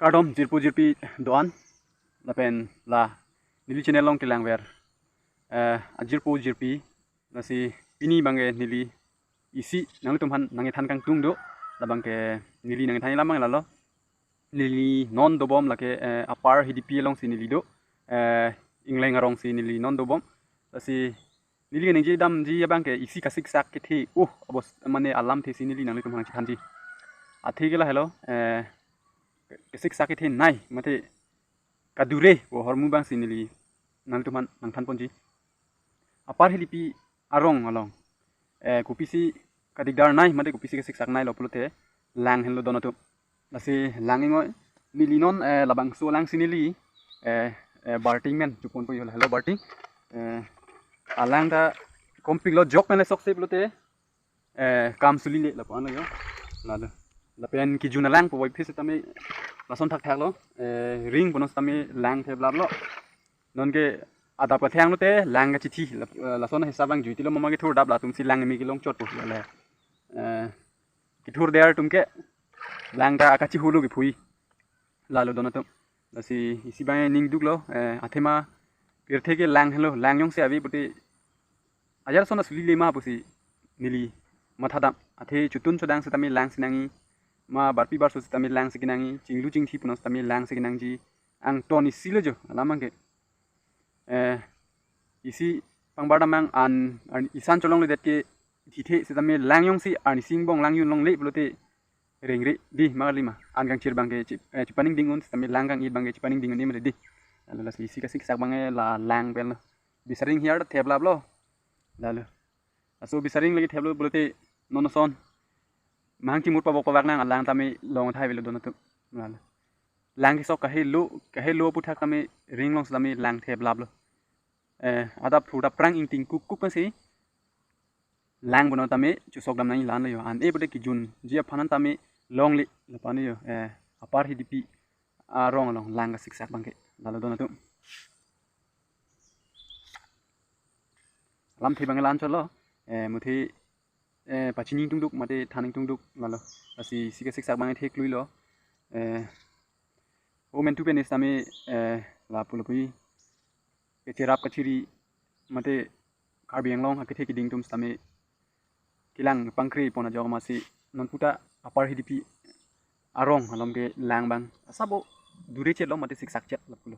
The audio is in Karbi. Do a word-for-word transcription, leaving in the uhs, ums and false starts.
Kardom jirpo jirpi do-an lapen la neli channel along kelangver, eh, ajirpo jirpi, lasi pini abangke neli isi nanglitumphan nangkethan kangtung do. Labangke neli nangkethan alam abang lalo. Neli non dobom lake, eh, Upper Hidipi alongsi neli do. Eh, Ingleng arong si neli non dobom. Lasi neli ningjedamji abangke isi kasiksak kethe, uh, abos mane alamthe si neli nanglitumphan nangchethanji. Athe ke lahelo, eh, kasiksak kethenei mate kadure pu ahormu abangsi neli nanglitumphan nangthanponji. Upper Hidipi arong along, eh, kopisi kadikdarnei mate kopisi kasiksak neilo pulote lang henlo don atum. Lasi lang ingoi, neli non, eh, labangso alangsi neli, eh, eh, barting men choponpo, hello barting. Eh, alang ta kompiklo, jok pen le sok se pulote, eh, kam sulile lapu-an lo jo. Lalo. Lapen kejun alang pu voiphit setame lason thakthaklo. Eh, ring punon setame lang theblaplo. Nonke adap kathang lote lang kachithi. Lap-, eh, lason hisap abang juitilo, mama kethur adap latumsi lang kimi kelong chotpo lale. Eh, kethur der atumke lang ta akachihulo kephui. Lalo don atum. Lasi isi abang ning duklo, eh, athema pirthe ke lang henlo, lang jongsi ave pute ajat ason asulile ma pusi neli mathadam. Athe chotun chodang setame langsi nangji, ma barpi barso setame langsi kenangji, chinglu chingthi punon setame langsi kenangji. Angton isi lo jo alam abangke. Eh, isi pangbardam abang an, an isan cholongledet ke thithe setame lang jongsi arnisi angbong lang jun longle pulote rengre di ma kali ma. An kangchir abangke chip, eh, chipaningding un setame lang kang-it abangke chipaningding un-e mati di. Lalo lasi isi kasiksak abangke la lang pen lo. Bisaring hiar ta theblaplo. Lalo. Laso bisaring lagi theplo pulote non ason mahang chimur pabok pabak nang, alang tame long thai avelo don atum. Lalo. Lang kesok kahelo, kahelo aputhak tame ring along setame lang theblaplo. Eh, adap thur adap prang ingting kuk kuk pensi lang punon tame chosok damnangji la-an lo jo. An-e pute kejunji aphan an tame longle lapu-an lo jo. Eh, Upper Hidipi arong along lang kasiksak abangke. Lalo don atum. Alamthe abang la-an chotlo. Eh, muthe, eh, pachini ingtung duk mate than ingtung duk lalo. Lasi isi kasiksak abang theklui lo. Eh, o mentu pen setame, eh, lapu lapu-i kecherap kachiri mate Karbi Anglong akethe keding atum setame kelang pangkre pon ajok amatsi non puta Upper Hidipi arong along ke lang abang asabo dure chetlo mate siksak chet lapulo.